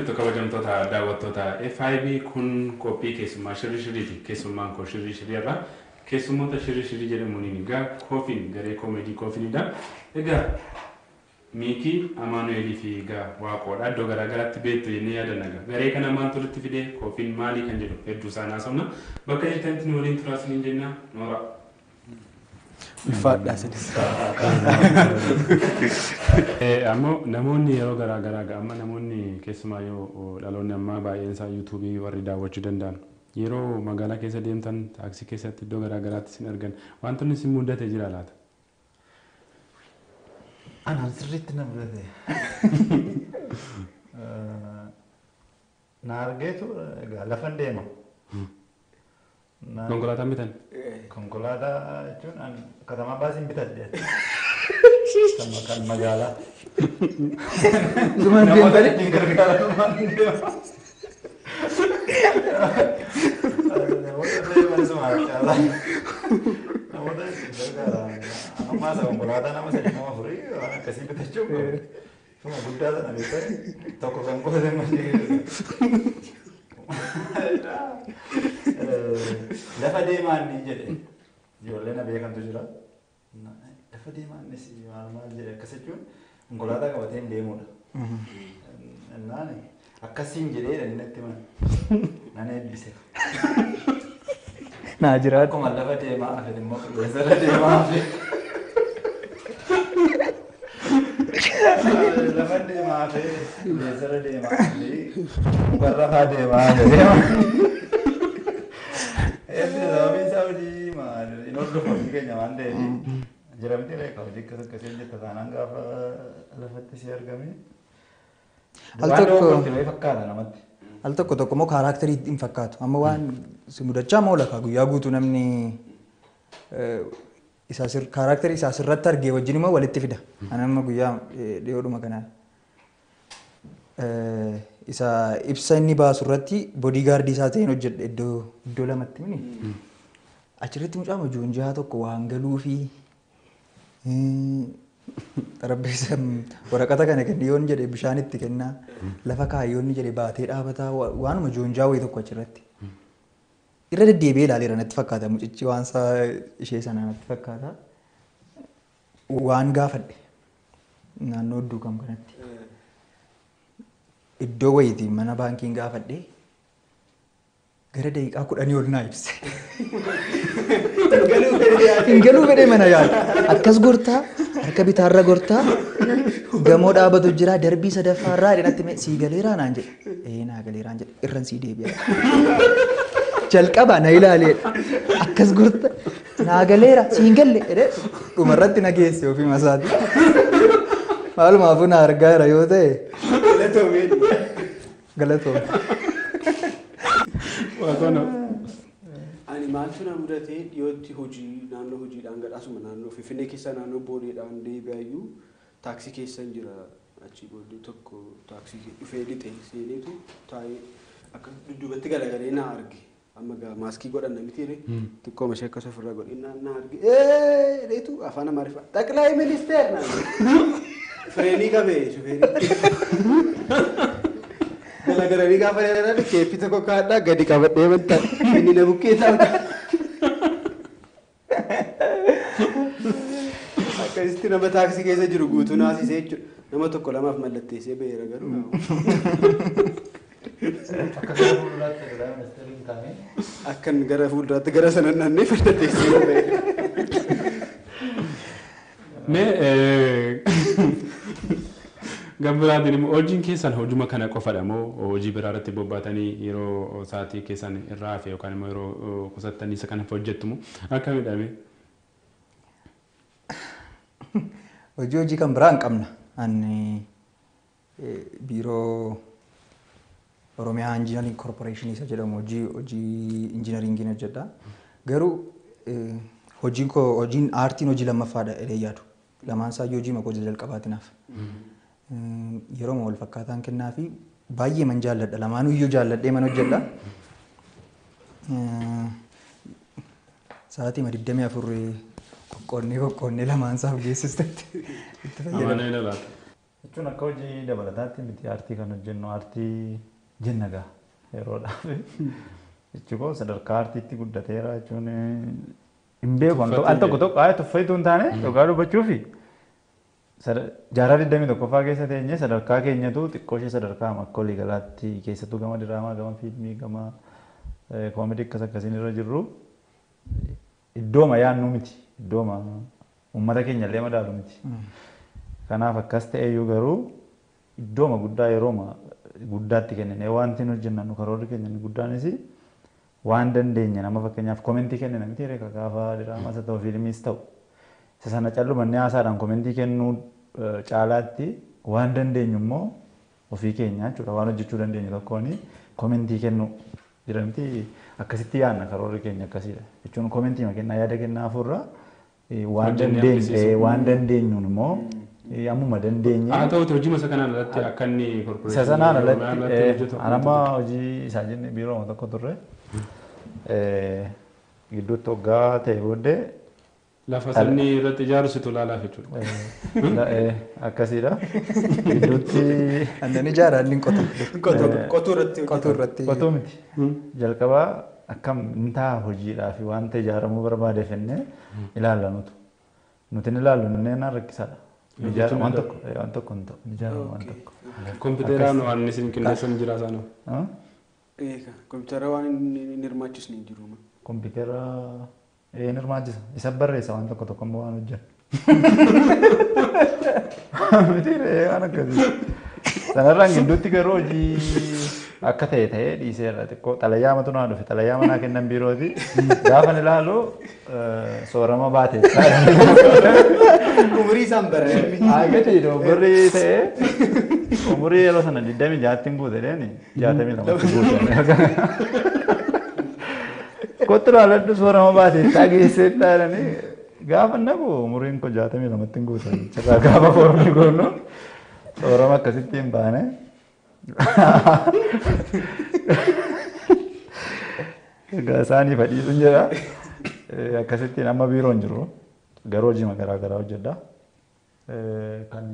Jirtu kabajamtoota daawwattoota FIB, kun qophii keessummaa shirri shirriiti. Keessummaan koo shirri shirrii irraa keessummoota shirri shirrii jedhamuun egaa koofiin garee koomeedii koofiinidha. Egaa Miikii, Amaanu'eelii fi egaa Waaqoodha. Iddoo garaa garaatti beektu jennee yaadanna. Egaa garee kana maaltu walitti fidee, koofiin maalii kan jedhu hedduu isaan haasofna. Bakka jirtanitti nu waliin turaa isiniin jenna. Noora. Ulfaadhaa isinis. Ammoo namoonni yeroo garaa garaa, amma namoonni keessumaa yoo dhaloonni ammaa baay'een isaa yuutuubii warri daawwachuu danda'an, yeroo magaalaa keessa deemtan, taaksii keessatti, iddoo garaa garaatti isin argan, wantoonni isin mudate jira laata? Anaan sirriitti na mudate. Na argeetu egaa lafan deema. Konkolaataan bitan? Konkolaataa jechuun an katamaa baasiin bitadhe. Kan magaalaa. Zumaan Namoota deemtanii? ittiin gargaaraman deema. Namoota deeman suma caalaa. Namoota ittiin gargaaraman. Ammaa isa konkolaataa nama sadii, nama afurii waan akkasii bitachuu qabu. Suma guddaa sana beektee tokko kan goote malee. Lafa deemaa inni jedhe, ijoollee na beekantu jira. Lafa deemaa innis maal maal jedhe, akkas jechuun konkolaataa qabatee hin deemudha. Innaan akkasiin jedhee inni natti himan. Nan eebbise. Naa jiraadhu. Akkuma lafa deemaa hafe immoo qilleensarra deemaa hafe. Lafa deemaa hafe, qilleensarra deemaa hafe, mukarra faa deemaa hafe. Eebbi sababiin isaa hojii maal hin hordofu, hojii keenya waan ta'eef. Jira miti reefa hojii akkas akkasii hojjetta taanaan gaafa lafatti si argame. Al Waan tokko- dogoggorte wayii fakkaata namatti. Al tokko tokko immoo kaaraakterii hin fakkaatu. Amma waan si mudachaa moola kaa guyyaa guutuu namni isa kaaraakterii isaa sirratti argee wajjin immoo walitti fida. Ani amma guyyaa dhiyoodhuma kana isa ibsa inni baasu irratti boodigaardii isaa ta'een hojjedhe iddoo lamatti mini. Achirratti mucaa joonjaa tokko waan galuu fi xarapheessa waraqata kana kenni yoon jedhe bishaan itti kennaa, lafa kaayyoon jedhe baatee dhaabataa, waanuma joonjaa wayii tokko achirratti. Irra deddeebi'ee ilaaleera natti fakkaata, mucichi waan isaa ishee sana natti fakkaata. Waan gaafadhe naannoo Duukam kanatti. Iddoo wayiitii mana baankiin gaafadhe, gara daqiiqaa 10 ol naa ibse. Hin galuu fedhee mana yaadu. Akkas gortaa, harka bitaarra gortaa, gamoo dhaabatu jira, darbii sadaffaarraa jedhatti mee sii galeeraa naan jedhe. Ee, naa galeeraan jedhe, irran sii deebi'a. Jalqaba na ilaaleedha. Akkas gorta, naa galeera, sii hin galle jedhee dhumarratti na geesse ofii masaati. Maalumaafuu na argaa jira yoo ta'e. Galatoome. Waaqoon. Ani maaltu na mudatee, dhiyootti hojii naannoo hojiidhaan gadhaasuma naannoo Finfinnee keessa naannoo Booleedhaan deebi'ayyuu taaksii keessa hin jira. Achii booddee tokko taaksii dhufee lixe seeneetu taa'ee akka dudduubatti galagalee na arge. Amma gaa maaskii godhanna miti ree, xiqqoo ishee akkas ofirraa godhee na arge. Ee dheetu afaan Amaariffaa "ጠቅላይ ሚኒስቴር" naan jedhe. Fireenii qabee shufeerii. Galagalanii gaafa ilaalan keeppii tokko kaadhaa gadi qabadhee wanta inni na bukkee taa'u. Akkasitti nama taaksii keessa jiru guutuu naasisee jechuudha. Nama tokko lamaaf mallatteessee ba'eera garuu. Akka gara fuulduraatti ጠቅላይ ministeerri hin taane. Akkan gara fuulduraatti gara sana naannee mallatteessee ba'eera. Mee gama biraatiin immoo hojiin keessan hojuma kana qofadha moo hojii biraa irratti bobbaatanii yeroo sa'aatii keessan irraa hafe yookaan immoo yeroo qusattanii isa kana hojjettu moo akkamidha mee? Hojii kan biraa hin qabna. Ani biiroo Oromiyaa Engineering Corporation isa jedhamu hojii injiinaringiin hojjedha. Garuu hojiin koo, hojiin aartiin hojii lammaffaadha jedhee yaadu. Lamaan isaa hojii maqoo jalqabaati naaf. Yeroo wal fakkaataan kennaa fi baay'ee man jaalladha. Lamaanuu iyyuu jaalladhee man hojjedha. Sa'aatii 24 qoqqoonnee qoqqoonnee lamaan isaaf geessistetti itti fayyadama. Amanee laata? Jechuun akka hojii dabalataatti miti aartii kan hojjennu aartii jenna gaa yeroodhaaf. Jechuun koo sadarkaa aartiitti guddateera jechuun hin beeku. Al tokko tokko haa tuffeetu hin taane dhugaa dubbachuufi jaarraa 21ffaa keessa teenyee sadarkaa keenyatu xiqqoo ishee sadarkaa akka walii galaatti keessattuu gama diraamaa gama fiilmii gama koomedii akkas akkasiin irra jirru iddooma yaadnu miti iddooma uummata keenya illee madaalu miti. Kanaaf akkas ta'eyyuu garuu iddooma guddaa yerooma guddaatti kennine wanti nu hojjennu karoorri keenya inni guddaanis waan dandeenya nama fakkeenyaaf komentii kennina miti reeka gaafa diraamaas haa ta'u fiilmiis ta'u isa sana callumannee haasaadhaan komentii kennuu caalaatti waan dandeenyu immoo ofii keenya jechuudha waan hojjechuu dandeenyu tokkoon komentii kennuu jira miti akkasitti yaadna karoorri keenya akkasiidha jechuun komentii kennaa yaada kennaa hafuurra waan dandeenyu waan dandeenyuun immoo ammuma dandeenye. Haa ta'uti hojii masa kanaan alatti akka inni korporeeshinii Isa sanaan alatti anamma hojii isaa jenne biiroo tokko turre gidduutti waggaa ta'e booddee Lafa sabni irratti ijaaru situ ilaalaaf jechuudha. Akkasiidha. Gidduutti Annan ijaara inni qotu. Qotuu irratti. Qotuu irratti. Qotuu miti. Jalqabaa akkam inni ta'a hojiidhaa fi wanta ijaaramuu barbaadeef inni ilaalla nutu. Nuti inni ilaallu inni naan rakkisaadha. Ijaaramu waan tokko waan tokko hin ta'u. Ijaaramu waan tokko. Kompiitaraan waan isin qindeessan jira isaanoo. Kompiitara waan hin hirmaachisne hin jiru. Kompiitara hin hirmaachisa. Isa barreessa waan tokko tokko immoo waan hojjennu. Miti waan akkasii. Sanarraan gidduutti garuu hojii akka ta'e ta'ee dhiiseera xiqqoo xalayaa matu naa dhufe xalayaa manaa kennan biirooti. Gaafan ilaalu soorama baate. Umurii isaan barreeffame. Gadi dogoggorri ta'ee umurii yeroo sana 26tti guute deeni 62tti guute. Kottu ilaaladhu soorama baate dhageessee taa'anii gaafa naqu umuriin koo 62tti guute. Achirraa gaafa foormii goonu soorama akkasitti hin baane. Egaa isaanii fadhiisuun jedha. Akkasittiin amma biiroon jiru garuu hojii garaa garaa hojjedha. Kan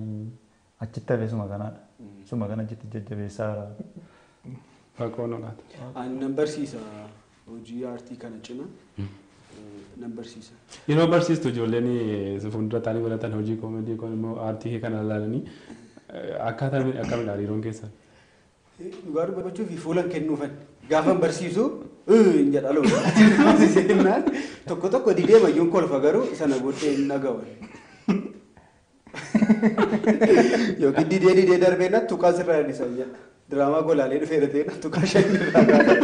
achitti hafe suma kanaadha. Suma kana achitti jajjabeessaa. Faqoon olaata. Ani nan barsiisa hojii aartii kana cina nan barsiisa. Yeroo barsiistu ijoolleen fuuldura taa'anii baratan hojii koomedii kun immoo aartii kana ilaalanii akkaataa akkamidha hariiroon keessan? Dhugaa dubbachuuf fuula kennuufan gaafan barsiisu hin jedha loon. Seenaan tokko tokko didee mayyuun kolfa garuu sana booddee hin dhagawan. Yookiin didee didee darbee na tuqaa sirraa hir'isan jedha. Diraamaa golaalee dhufeera ta'e na tuqaa 5 irraa kaasa.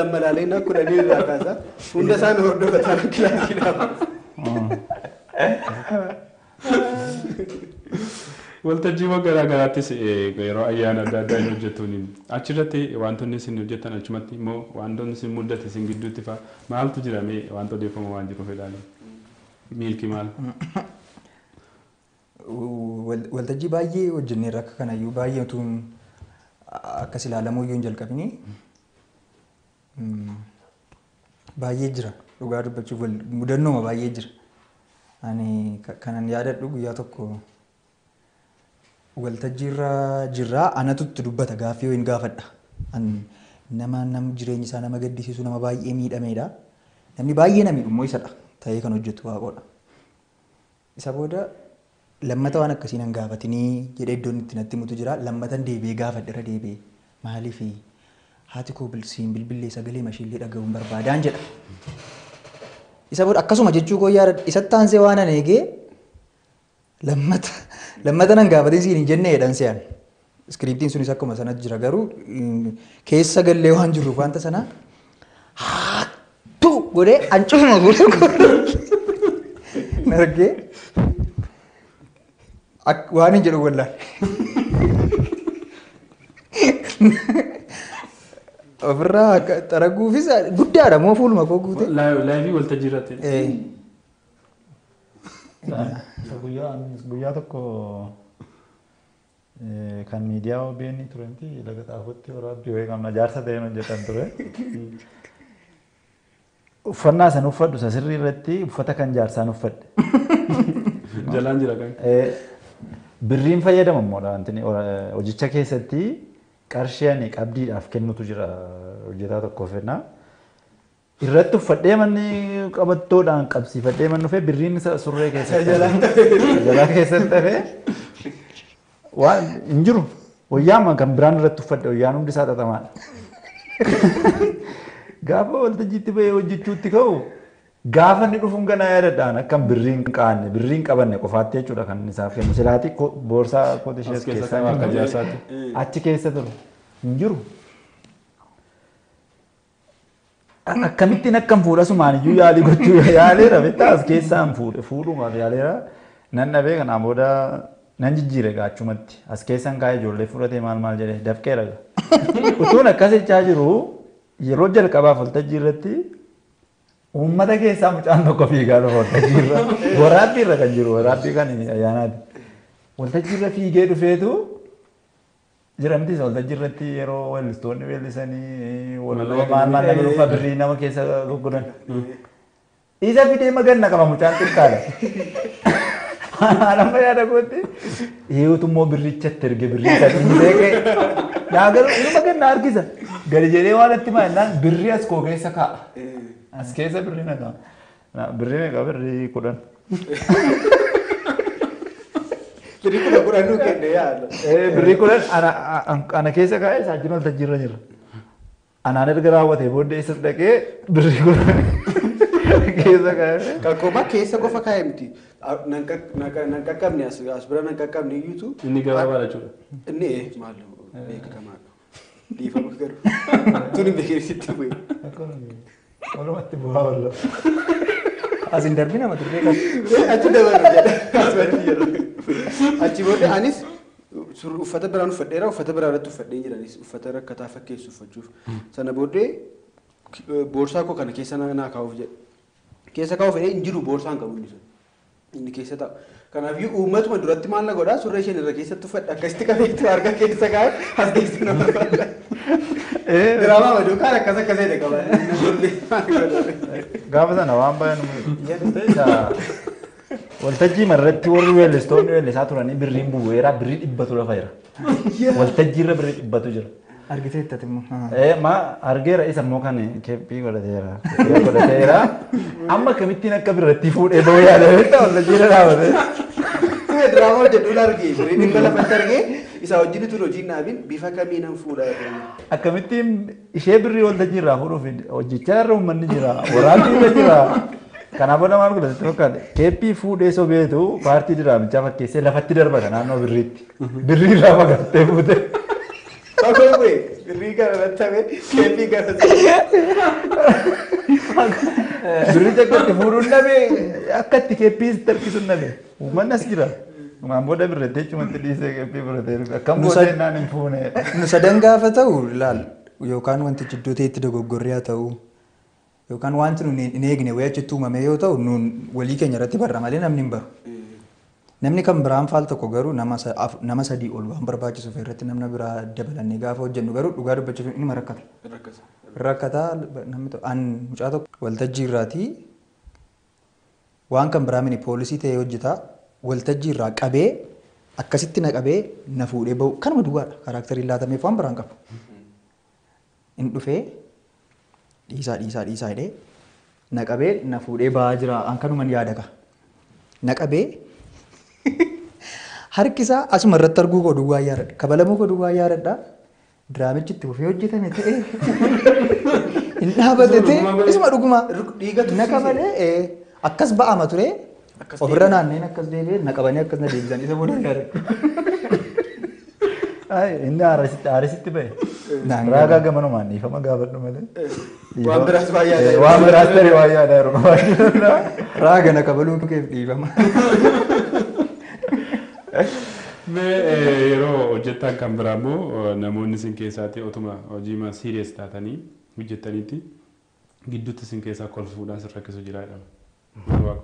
2 laalee na 10 irraa kaasa. Hunda isaan hordofataa kilaasii dhaaba. Waltajjiiwwan garaa garaattis yeroo ayyaana adda addaa hin hojjettuun achirratti wantoonni isin hojjettan achumatti immoo wantoonni isin mudate isin gidduutti fa'a maaltu jira mee wanta odeeffamu waan jiru fedhaani? Miilki maal? Waltajjii baay'ee hojjenneerra akka kanayyuu baay'ee utuu akkas ilaalamuu iyyuu hin jalqabini baay'ee jira dhugaa dubbachuuf mudannooma baay'ee jira. Ani kanan yaadadhu guyyaa tokko waltajjiirra jirraa anatu itti dubbata gaaffii hin gaafadha. Nama nam jireenyi isaa nama gaddisiisu nama baay'ee miidhameedha. Namni baay'ee na miidhu immoo isadha ta'ee kan hojjetu waaqoodha. Isa booda lammata waan akkasii nan gaafatinii jedhee iddoon itti natti himutu jira. Lammatan deebi'ee gaafadhe irra deebi'ee maaliif haati koo siin bilbillee sagalee mashiillee dhaga'uun barbaadaan jedha. Isa booda akkasuma jechuu koo yaadadha. Isatti aansee waan ani eegee lammata nan gaafatin siin hin jenne jedhan se'an. Iskiriiptiin sunis akkuma sanatti jira garuu keessa gallee waan jirruuf wanta sana haattuu godhee ancufuma guutuu nargee waan hin jedhu wallaan. Ofirraa akka xaraguufis guddaadha moo fuuluma koo guute? Laayivii waltajjii irratti. Guyyaa tokko kan miidiyaa OBN ture miti laga xaafotti waraabbii wayii qabna jaarsa ta'een hojjetan ture. Uffannaa san uffadhu isa sirrii irratti uffata kan jaarsaan uffadhe. Jalaan jira kan. Birriin fayyadamammoodha wanti hojicha keessatti qarshii ani qabdiidhaaf kennutu jira hojjetaa tokkoof jennaa. Irratti uffadhee manni qabattoodhaan qabsiifadhee manni dhufee birriin surree keessatti jalaa keessatti hafee waan hin jiru. Wayyaa kan biraan irratti uffadhe wayyaan hundi isaa xaxamaadha. Gaafa waltajjiitti bahee hojjechuutti ka'u gaafa inni dhufuun ganaa yaadadhaan akkam birriin qaanne birriin qabanne qofaatti jechuudha kan isaaf kennu. Silaati boorsaa kooti ishees keessaa achi keessa ture hin jiru. Akkamittiin akkam fuudha sumaan iyyuu yaalii gochuu yaaleera bittaa as keessaan fuudhe fuudhumaaf yaaleera nan dhabee kanaan booda nan jijjiire gaachumatti as keessaan kaa'ee ijoollee fudhatee maal maal jedhee dafqeera. Utuun akkas jechaa jiru yeroo jalqabaaf waltajjii irratti uummata keessaa mucaan tokko fiigaa dhufa waltajjii irra waraabbii irra kan jiru waraabbii kan ayyaanaati. Waltajjii irra fiigee dhufeetu jiramtis waltajjii irratti yeroo weellistoonni weellisanii walaloo maal maal nama dhufa birrii nama keessa gurguran. Isa fidee maganna qaba mucaan xiqqaadha. Nama yaada kootti dhiyeetu immoo birrichatti erge birrii isa dhiisee ka'e. Naa garuu inni maganna harkisa. Gadi jedhee waan itti maal birrii as koo keessa kaa'a. As keessa birrii na kaa'a. Birrii meeqa birrii 10. Birrii 10 nuu kenne yaala. Birrii 10 ana keessa kaa'ee saajjin waltajjii irra jira. Anaan erga raawwatee booddee isas dhaqee birrii 10 keessa kaa'ee. Kakkooma keessa qofa kaa'ee miti. Nan qaqqabne as bira nan qaqqabne iyyuutu. Inni gabaabaadha jechuudha. Inni maal beekamaadha. Dhiifama garuu. Tuni beeksitti bu'e. Walumatti bu'aa walla. As hin darbin nama turree qabu. Achi dabalu jedha. Achi booda anis uffata biraan uffadheera uffata biraa irratti uffadhee jira anis uffata rakkataa fakkeessu uffachuuf. Sana booddee boorsaa koo kana keessa naa kaa'uuf jedhe. Keessa kaa'uuf jedhee hin jiru boorsaan qabu inni sun. Inni keessa taa'u. Kanaafiyyuu uummatuma duratti maal na godhaa surree isheen irra keessatti uffadhe akkasitti qabeetti harka keessa kaa'e as keessa nama uffadha. Diraamaa maduu kaan akkas akkas jedhe qaba. Gaafa sana waan baay'ee nu jedhu ta'e waltajjii irratti warri weellistoonni weellisaa turanii birriin bu'eera birrii 100 lafa jira. Waltajjii irra birrii 100 jira. Argiteetta immoo. Ma argeera isa immoo kan keeppii godhateera. Godhateera. Amma akkamittiin akka birratti fuudhee ba'uu yaada beektaa waltajjii irra dhaabate. Diraamaa hojjedhuun argee birrii 100 lafatti argee isa wajjin tun hojiin dhaabin bifa kamiinan fuudhaa. Akkamittiin ishee birrii waltajjii irraa fuudhuuf hojjechaa irra uummanni jira waraabbii irra jira. Kanaaf booda maal godhate fakkaate keeppii fuudhee sobeetu paartii diraamichaa fakkeessee lafatti darbata naannoo birriitti. Birrii irraa fagaattee fuute. Fakoo bu'e birrii gara irratti hafe keeppii gara Birricha akka itti fuudhuun dhabe akka itti keeppii harkisuun dhabe uummanni as jira. Maan booda birrattee jechumatti dhiisee keeppii birratee akkam gootee naan hin fuune. Nu sadan gaafa ta'u ilaal yookaan wantichi iddoo ta'etti dogoggorree haa ta'u yookaan wanti nuun hin eegne wayii achitti uumame yoo ta'u nuun walii keenya irratti barra malee namni hin baru. Namni kan biraan faal tokko garuu nama sadii ol waan barbaachisuuf irratti namna biraa dabalannee gaafa hojjennu garuu dhugaa dubbachuuf inni rakkata. Rakkataa namni tokko an mucaa tokko waltajjii irraatii waan kan biraa mini poolisii ta'ee hojjetaa waltajjii irraa qabee akkasitti na qabee na fuudhee bahu kanuma duwwaadha karaakteriin laatameef waan biraan qabu. Inni dhufee dhiisaa dhiisaa dhiisaa jedhee na qabee na fuudhee bahaa jira an kanuman yaada ka. Na qabee harki isaa asuma irratti arguu koo duwwaa yaadadha. Kabalamuu koo duwwaa yaadadha. Diraamichi itti fufee hojjetame ta'ee hin dhaabate ta'e isuma dhuguma na kabalee akkas ba'ama ture ofirra naanneen akkas deebi'ee na qabanii akkas na deebisan isa booda yaadadha. Inni aarasitti ba'e. Raagaa gamanumaan dhiifama gaafadhu malee. Waan biraas waa yaada. Waan biraas ta'e waa yaada yeroo qabaachuu. Raaga na kabaluu keef dhiifama. Mee yeroo hojjetan kan biraa immoo namoonni isin keessaatti otuma hojii serious taatanii hojjetanitti gidduutti isin keessaa kolfuudhaan sin rakkisu jira jedhama.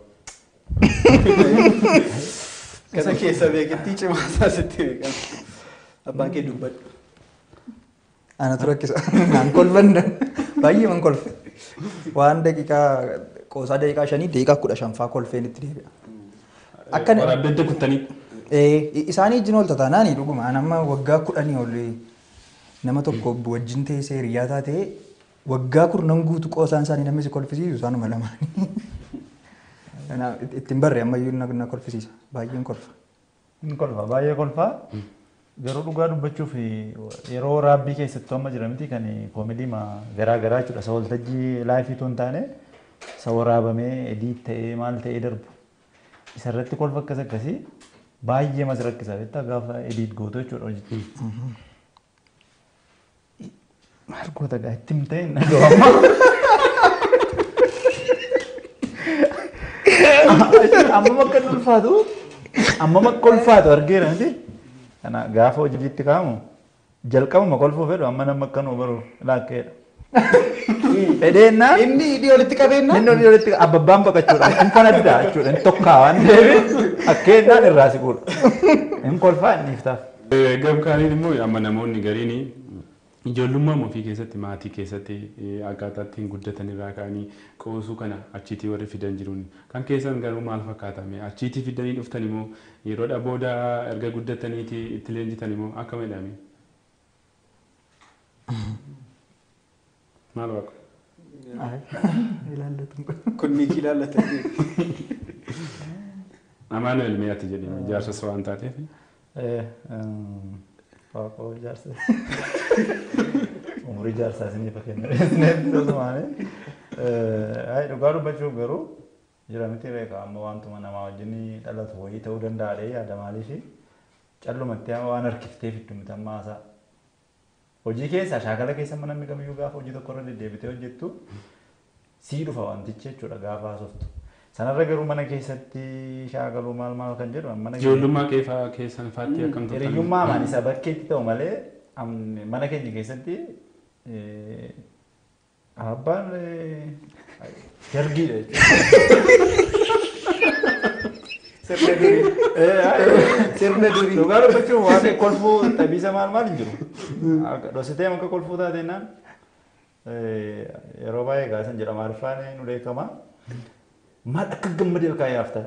Kana keessa beekettii cimaa isaa sitti beekama. Abbaan kee dubbadhu. Anatu rakkisa. Naan kolfan baay'ee man kolfe. Waan daqiiqaa qoosaa daqiiqaa 5 daqiiqaa 15 faa kolfeen itti deebi'a. Akka waraabdee kuttanii. Isaanii wajjin oolta taanaani dhuguma. Ani amma waggaa 10 ol nama tokko wajjin teessee hiriyaa taatee waggaa 10 guutuu qoosaan isaanii namni si kolfisiisu isaanuma lamaanii. Kanaaf ittiin barre ammayyuu na kolfisiisa. Baay'een kolfa. Inni kolfa baay'ee kolfa. Garuu dhugaa dubbachuuf yeroo raabbii keessattuu amma jira miti kan koomedii garaa garaa jechuudha. Isa waltajjii laayifii otoo hin taane isa waraabamee ediit ta'ee maal ta'ee darbu. Isarratti kolfa akkas akkasii baay'ee mas rakkisa beektaa gaafa ediit gootu jechuudha hojiitti. Maal goota gaa itti hin ta'in dhaga'u amma. Ammam akka inni ulfaatu ammam akka ulfaatu argeera miti. Kana gaafa hojiitti ka'amu jalqabuma kolfuu fedhu amma nama akka nu baru laakkeedha. Fedheennaan Inni hidhii walitti qabeenna. inni olii walitti abbabbaan baqachuudha. Hin fanaddaa jechuudha. Hin tokkaa waan ta'eef akkeennaan irraa siquudha. Hin kolfaa inni iftaaf. Gamkaaniin immoo amma namoonni gariin ijoollummaa ofii keessatti maatii keessatti akkaataa ittiin guddatan irraa ka'anii qoosuu kana achiitii warri fidan jiruun kan keessan garuu maal fakkaatame achiitii fidanii dhuftan immoo yeroodha booda erga guddataniiti itti leenjitan immoo akkam jedhame? Maal waaqa? Ilaallatu. Kun miikii ilaallata. Amaanu'el mee ati jedhee jaarsas waan taateef. Waaqoo jaarsa. Umurii jaarsaa isiniif kenna. Isiniif Dhugaa dubbachuuf garuu jira miti beeka amma wantuma namaa wajjin dhalatu wayii ta'uu danda'a yaada maaliifi callumatti waan harkiftee fiddu miti amma haasaa. Hojii keessa shaakala keessa amma namni kamiyyuu gaafa hojii tokko irra deddeebitee hojjettu sii dhufa wantichi jechuudha gaafa haasoftu. Sanarra garuu mana keessatti shaakaluu maal maal kan jedhu mana Ijoollummaa keessan faatti akkam turtan? Hiriyyummaa amaan isa bakkeetti ta'u malee mana keenya keessatti abbaan jargiidha jechuudha. Sirna durii. Sirna durii. Dhugaa dubbachuun waan kolfuu taphiisa maal maal hin jiru. Dhositee akka kolfuu taateenaan yeroo baay'ee gaasan jedhama Amaariffaan nu beekama. Maal akka gammadee ol kaayee hafta.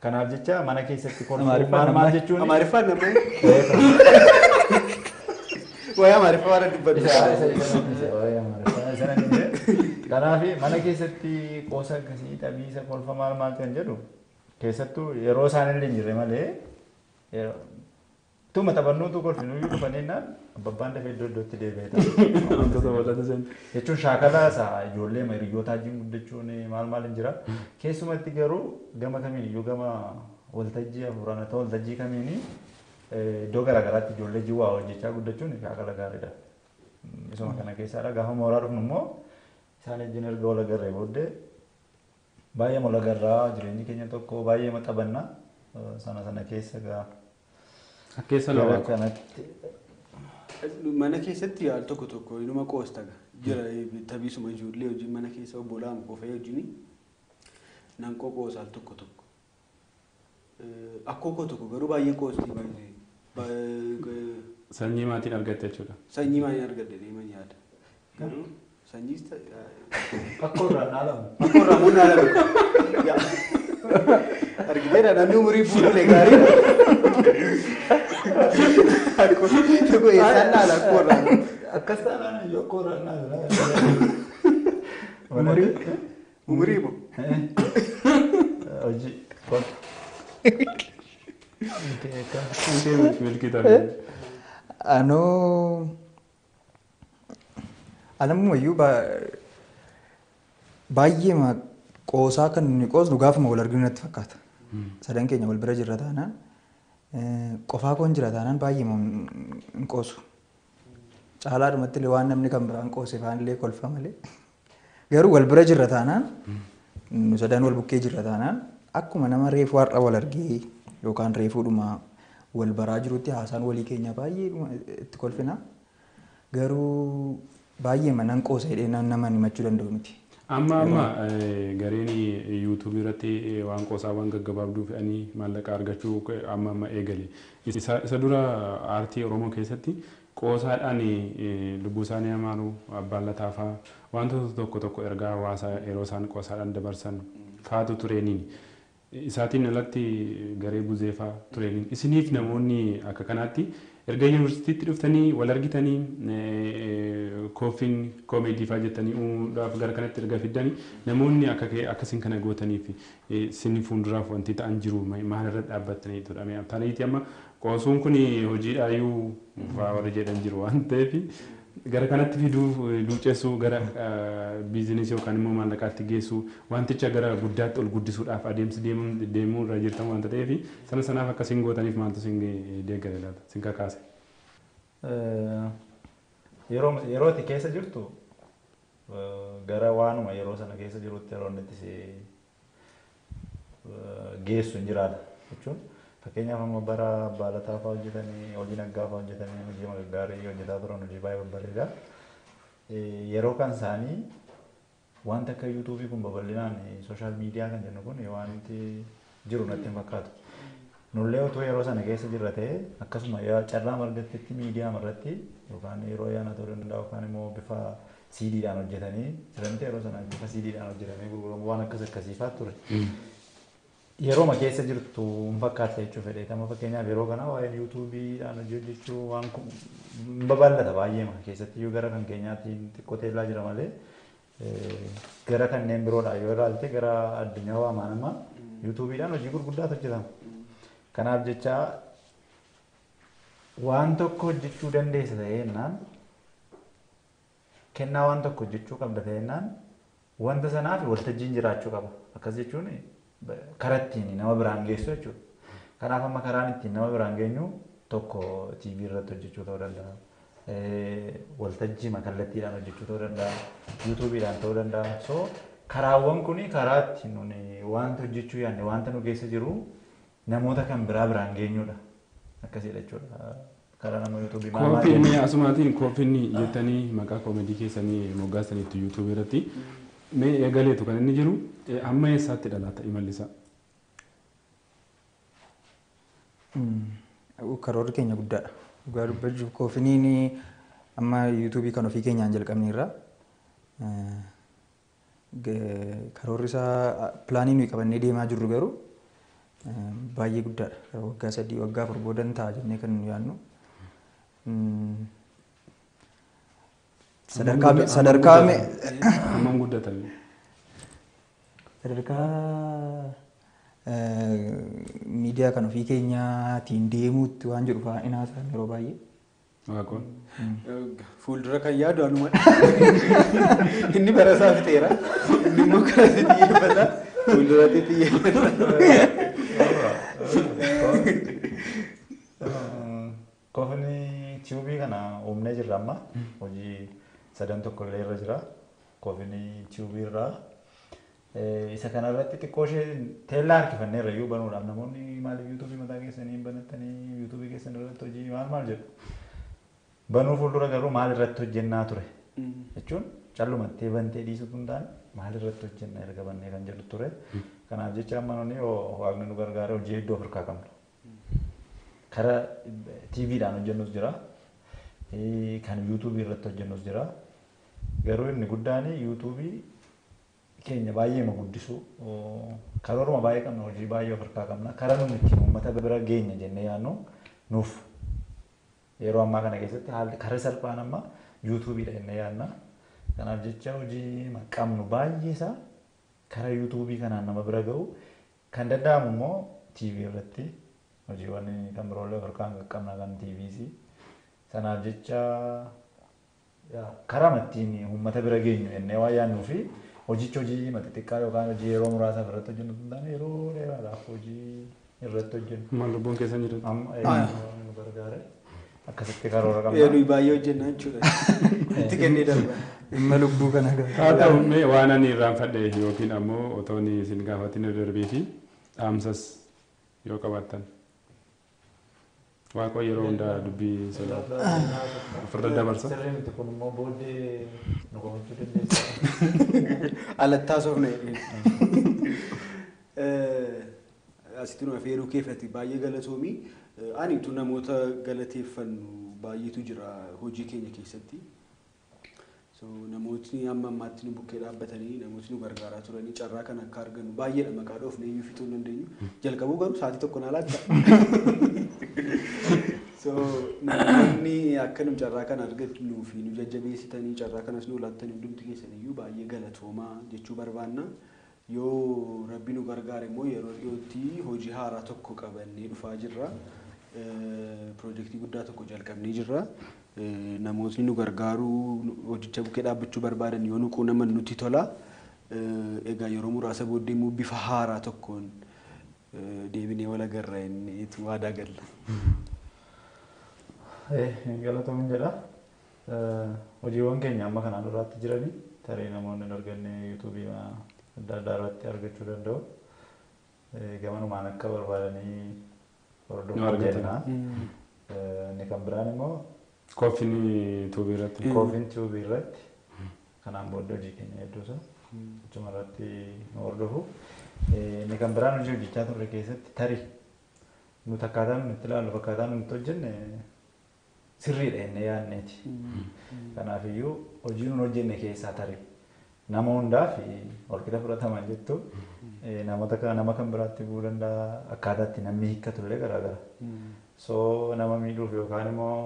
Kanaaf jecha mana keessatti kolfuu maal maal jechuun. Amaariffaan nama. Waa'ee Amaariffaa waan dubbatu. Kanaaf mana keessatti qoosa akkasii taphiisa kolfa maal maal kan jedhu keessattuu yeroo isaan illee hin jirre malee tuma taphannuutu kolfinuyyuu dhufaninnaan abbabbaan dafee iddoo iddootti deebi'ee ta'a. Wantoota bal'aatu seen. Jechuun shaakala isaa ijoollee hiriyoota wajjin guddachuun maal maal hin jira. Keessumatti garuu gama kamiin iyyuu gama waltajjii hafuuraan haa ta'u waltajjii kamiin iddoo garaagaraatti ijoollee jiwwaa hojjechaa guddachuun shaakala gaariidha. Isuma kana keessaadha. Gaafa mooraa dhufnu immoo isaan wajjin erga wal agarree booddee baay'ee wal agarraa jireenyi keenya tokko baay'ee maxxanna sana sana keessa gaa Keessa gara lawaa. kanatti Mana keessatti yaal tokko tokko inuma qoosta jira taphiisuma ijoollee wajjin mana keessa obbolaan qofee wajjin nan qoqoosa al tokko tokko. Akkoo koo tokko garuu baay'ee qoostii baay'ee. Sanyii maatiin argatte jechuudha. Sanyii maaliin argadde deeman yaada. Garuu sanyiis Akkoo irraa dhaalamu. Akkoo irraa immoo dhaalamu. Argiteera namni umurii fuudhule gaarii. Akkoo tokko eessaan dhaala akkoo irraa. Akkas taanaan iyyuu akkoo irraa dhaala. Umurii? Umurii moo? Hojii. Kol. Milkii taate. Anoo anammayyuu baay'ee qoosaa kan nuyi qoosnu gaafuma wal arginu natti fakkaata. Sadan keenya wal bira jirra taanaan qofaa koon jira taanaan baay'ee hin qoosu. Caalaadhumatti illee waan namni kan biraan qoose faan illee kolfa malee. Garuu wal bira jirra taanaan nu sadan wal bukkee jirra taanaan akkuma nama reefuu har'a wal argee yookaan reefuudhuma wal baraa jirutti haasaan walii keenya baay'ee itti kolfina. Garuu baay'ee nan qoosa jedhee nama himachuu danda'u miti. Amma amma gareen yuutuubii irratti waan qoosaa waan gaggabaabduu fe'anii maallaqa argachuu amma amma eegale. Isa dura aartii Oromoo keessatti qoosaadhaan lubbuu isaanii amaaru abbaan lataa fa'aa wantoota tokko tokko ergaa hawaasaa yeroo isaan qoosaadhaan dabarsan faatu tureeniin. Isaatiin alatti garee buzeefaa tureen isiniif namoonni akka kanaatti erga yuunivarsiitiitti dhuftanii wal argitanii koofiin koomeedii fa'aa jettanii uumuudhaaf gara kanatti erga fiddanii namoonni akka akkasiin kana gootanii fi isin fuulduraaf wanti ta'an jiru maalirra dhaabbattanii jedhame. Tariitii amma qoosuun kun hojiidhaayyuu fa'aa warri jedhan jiru waan ta'eef gara kanatti fiduu luucessuu gara biizinesii yookaan immoo maallaqaatti geessuu wanticha gara guddaatti ol guddisuudhaaf adeemsi deemuu irra jirtan waanta ta'eef sana sanaaf akkasiin gootaniif maaltu sin deeggare laata sin kakaase? Yeroo ati keessa jirtu gara waanuma yeroo sana keessa jirutti yeroo inni itti si geessu hin jiraata jechuun fakkeenyaaf amma bara Baalataa fa'aa hojjetanii hojii naggaa fa'aa hojjetanii hojii gaggaarii hojjetaa turan hojii baay'ee babbareedaa. Yeroo kan isaanii wanta akka yuutuubii kun babal'inaan sooshaal miidiyaa kan jennu kun wanti jiru natti hin fakkaatu. Nullee otoo yeroo sana keessa jirra ta'e akkasuma carraa argattetti miidiyaa irratti yookaan yeroo ayyaana ta'uu danda'a yookaan immoo bifa CD'dhaan hojjetanii jiranti yeroo sana bifa CD'dhaan hojjetamee gurguramu waan akkas akkasiifaa ture. Yerooma keessa jirtu hin fakkaata jechuu fedhe. Amma fakkeenyaaf yeroo kana waa'een yuutuubiidhaan hojii hojjechuu waan hin babal'ata baay'eema keessatti iyyuu gara kan keenyaatiin xiqqoo teellaa jira malee gara kanneen biroodhaan yoo ilaalte gara addunyaa waamaan amma yuutuubiidhaan hojii gurguddaatu hojjetama. Kanaaf jecha waan tokko hojjechuu dandeessa ta'eennaan kennaa waan tokko hojjechuu qabda ta'eennaan wanta sanaaf waltajjiin jiraachuu qaba. Akkas jechuun karaa ittiin nama biraan geessu jechuudha. Kanaaf amma karaan ittiin nama biraan geenyu tokko TV irratti hojjechuu ta'uu danda'a. Waltajjii kallattiidhaan hojjechuu ta'uu danda'a. Yuutuubiidhaan ta'uu danda'a. So karaawwan kuni karaa ittiin nuni wanta hojjechuu yaadne wanta nu keessa jiru namoota kan biraa biraan geenyudha. Akkasiidha jechuudha. Karaa nama yuutuubii maal maal Koofiin mee asumaatiin koofiin jettanii maqaa koomedii keessanii moggaasaniitu yuutuubii irratti mee eegaleetu kan inni jiru amma eessaatti dhalaata imalli isaa? Karoorri keenya guddaadha. Dhugaa dubbachuuf koofiniin amma yuutuubii kan ofii keenyaan jalqabneerra. Karoorri isaa pilaanii nuyi qabannee deemaa jirru garuu baay'ee guddaadha. Waggaa 3 waggaa 4 booda ta'a jennee kan nu yaadnu. Sadarkaa Hammam guddatame? Sadarkaa miidiyaa kan ofii keenyaatiin deemuutti waan jedhu fa'aa inaasaan yeroo baay'ee. Waaqoon. Fuuldura kan yaadu anuma. Inni bara isaa fixeera. Inni immoo karatti xiyyeeffata. Fuulduratti xiyyeeffata. Koofini tiyuubii kana uumnee jirra amma hojii sadan tokko illee irra jira. Koofini tiyuubii irraa isa kana irratti xiqqoo ishee teellaa harkifanneerra iyyuu banuudhaaf namoonni maaliif yuutuubii mataa keessanii hin banattanii yuutuubii keessan irratti hojii maal maal jedhu. Banuu fuuldura garuu maal irratti hojjennaa ture jechuun callumattee bantee dhiisutu hin taane maal irratti hojjenna erga bannee kan jedhu ture. Kanaaf jecha amma nuni waaqni nu gargaara hojii hedduu of harkaa qabna. Karaa TVdhaan hojjennus jira. Kan yuutuubii irratti hojjennus jira. Garuu inni guddaan yuutuubii keenya baay'eema guddisuu karooruma baay'ee qabna hojii baay'ee of harkaa qabna. Karaa nuni ittiin uummata bira geenya jennee yaadnu nuuf yeroo ammaa kana keessatti haalli karaa salphaan amma yuutuubiidha jennee yaadna. Kanaaf jecha hojii qabnu baay'ee isaa karaa yuutuubii kanaan nama bira ga'u kan danda'amu immoo TV irratti hojiiwwan kan biroollee of harkaan qaqqabna kan TVs. Sanaaf jecha karaa ittiin uummata bira geenyu jennee waan yaadnuu fi hojichi hojii xixiqqaa yookaan hojii yeroo muraasaaf irratti hojjennu hin taane yeroo dheeraadhaaf hojii irratti hojjennu. Maal lubbuun keessan jiru? Amma nu gargaare akkasitti karoora qabna. Nuyi baay'ee hojjenna jechuudha. Itti kennee darba. Dhimma lubbuu kana gara. Haa ta'u mee waan ani irraanfadhe yookiin ammoo otoo inni isin gaafatin irra darbee fi dhaamsas yoo qabaattan. Waaqoo yeroo hundaa dubbii sodaata. Ofirra dabarsa. Sirrii miti kun immoo booddee nu komachuu dandeessa. Alattaa soofna. Asitti nu afeeruu keeffate baay'ee galatoomii. Ani utuu namoota galateeffannu baay'eetu jira hojii keenya keessatti. So namootni hamma ammaatti nu bukkee dhaabbatanii namootni nu gargaaraa turanii carraa kana akka argannu baay'eedha maqaa dhoofne iyyuu fixuu hin dandeenyu. Jalqabuu garuu sa'aatii tokko naa laatta. So namoonni akka nu carraa kana argannuu fi nu jajjabeessitanii carraa kanas nu laattanii hundumti keessan iyyuu baay'ee galatoomaa jechuu barbaanna. Yoo rabbi nu gargaare immoo yeroo dhiyootti hojii haaraa tokko qabannee dhufaa jirra. Piroojeektii guddaa tokko jalqabnee jirra. Namootni nu gargaaruu hojicha bukkee dhaabbachuu barbaadan yoo nu quunnaman nutti tola. Egaa yeroo muraasa booddee immoo bifa haaraa tokkoon deebinee wal agarra inni itti waadaa galla. Galatoomin jedha. Hojiiwwan keenya amma kanaan duraatti jiranii tarii namoonni hin arganne yuutuubii adda addaa irratti argachuu danda'u. Gamanumaan akka barbaadanii hordofuu jenna. Inni kan biraan immoo Koofin tuubii irratti. Koofin tuubii irratti kanaan booddee hojii keenya hedduusa achuma irratti nu hordofu. Inni kan biraan hojii hojjechaa turre keessatti tarii nuti akkaataa nuti itti ilaallu akkaataa nuti itti hojjenne sirriidha jennee yaadneeti. Kanaafiyyuu hojii nuti hojjenne keessaa tarii nama hundaaf walqixa fudhataman jettu namoota nama kan biraatti bu'uu danda'a akkaataa itti namni hiikkatu illee garaagara. So nama miidhuuf yookaan immoo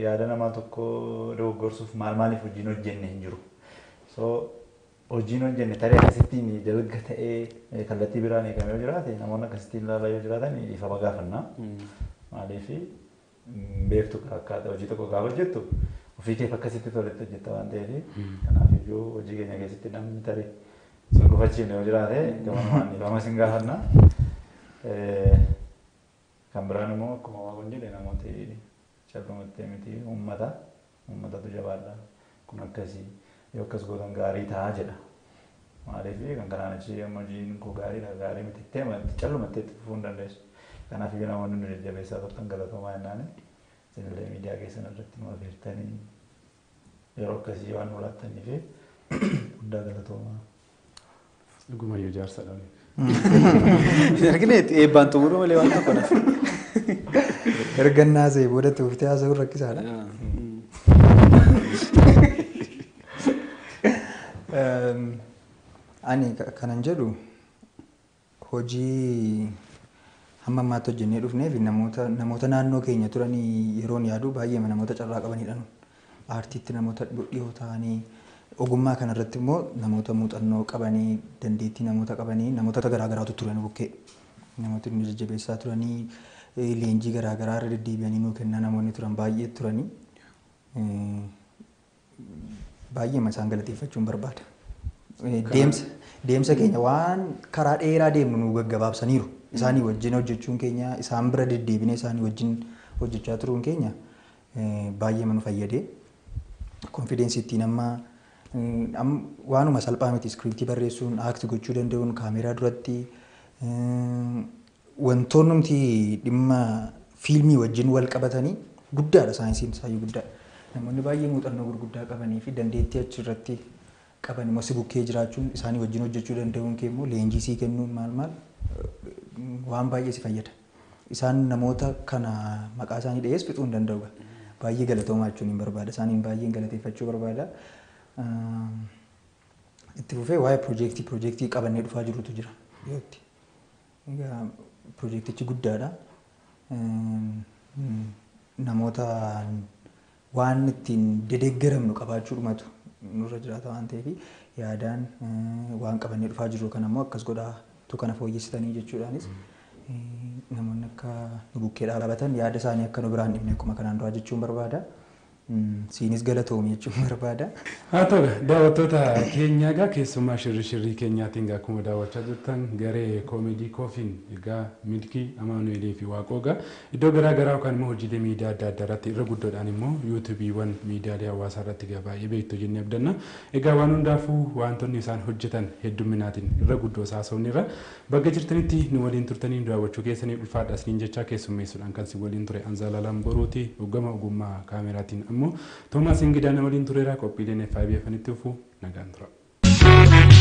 yaada namaa tokko dogoggorsuuf maal maaliif hojiin hojjenne hin jiru. So hojiin hojjenne tarii akkasittiin dalga ta'ee kallattii biraan eegamee yoo jiraate namoonni akkasittiin ilaalaa yoo jiraatan dhiifama gaafanna. Maaliif beektu akkaataa hojii tokko gaafa hojjettu ofii keef akkasitti toletti hojjetta waan ta'eef kanaafiyyuu hojii keenya keessatti namni tarii sin gufachiifne yoo jiraate gamanumaan dhiifama sin gaafanna. Kan biraan immoo akkuma waaqoon jedhe namooti callumattee miti uummata uummatatu jabaadha kun akkasii yoo akkas gootan gaarii ta'a jedha. Maaliif kan kanaan achi amma hojiin koo gaariidha gaarii miti itti callumattee itti fufuu hin dandeessu. Kanaaf iyyuu namoonni nu jajjabeessaa turtan galatoomaa jennaan isinillee miidiyaa keessan irratti nu afeertanii yeroo akkasii waan nu laattanii fi guddaa galatoomaa. Dhugumayyuu jaarsadha. Argine eebbaan xumuruu malee waan tokko naaf. Ergannaa see booda tuuftee haasa'uun rakkisaadha. Ani kanan jedhu hojii hamma ammaatti hojjennee dhufnee fi namoota naannoo keenya turanii yeroon yaadu baay'ee namoota carraa qabanidha. Aartiitti namoota dhiyoo ta'anii ogummaa kanarratti immoo namoota muuxannoo qabanii dandeettii namoota qabanii namoota garaagaraatu turan bukkee. Namoota nu jajjabeessaa turanii leenjii garaagaraa irra deddeebi'anii nuu kennaa namoonni turan baay'ee turanii baay'ee isaan galateeffachuun barbaada. Deemsa keenya waan karaa dheeraa deemnu nu gaggabaabsaniiru. Isaanii wajjin hojjechuun keenya isaan bira deddeebinee isaanii wajjin hojjechaa turuun keenya baay'ee nu fayyade. Konfideensi ittiin amma waanuma salphaa miti iskiriiptii barreessuun, aakti gochuu danda'uun, kaameeraa duratti wantoonni nuti dhimma fiilmii wajjin wal qabatanii guddaadha saayinsiin isaayyuu guddaadha. Namoonni baay'ee muuxannoo gurguddaa qabanii fi dandeettii achirratti qaban immoo si bukkee jiraachuun isaanii wajjin hojjechuu danda'uun kee immoo leenjii sii kennuun maal maal waan baay'ee si fayyada. Isaan namoota kana maqaa isaanii dhiyees fixuu hin danda'u. Baay'ee galatoomaa jechuun hin barbaada. Isaaniin baay'een galateeffachuu barbaada. Itti fufee waa'ee piroojeektii qabannee dhufaa jirutu jira dhiyootti. Egaa piroojeektichi guddaadha. Namoota waan ittiin dedeeggaramnu qabaachuu dhumatu nurra jiraata waan ta'eef yaadaan waan qabannee dhufaa jiru kana immoo akkas godhaa tu kana fooyyessitanii jechuudhaanis namoonni akka nu bukkee dhaabatan yaada isaanii akka nu biraan dhibne akkuma kanaan duraa jechuun barbaada. Siinis galatoomi jechuun barbaada. Haa ta'u daawwattoota keenya egaa keessumaa shirri shirrii keenyaatiin egaa akkuma daawwachaa jirtan garee koomedii koofiin egaa Milkii Amaanu'eelii fi Waaqoo egaa iddoo garaa garaa yookaan immoo hojiilee miidiyaa adda addaa irratti irra guddoodhaan immoo yuutuubiiwwan miidiyaalee hawaasaa irratti egaa baay'ee beektu jennee abdanna. Egaa waan hundaafuu wantoonni isaan hojjetan hedduminaatiin irra guddoo haasofni irra bakka jirtanitti nu waliin turtanii daawwachuu keessanii ulfaadha isiniin jechaa keessummeessuudhaan kan si waliin ture Anzaalaalaan Boruuti hoggama ogummaa kaameraatiin ammoo Toomaas Ingidaan waliin tureera qophiileen FIB afanitti dhufu nagaan tura.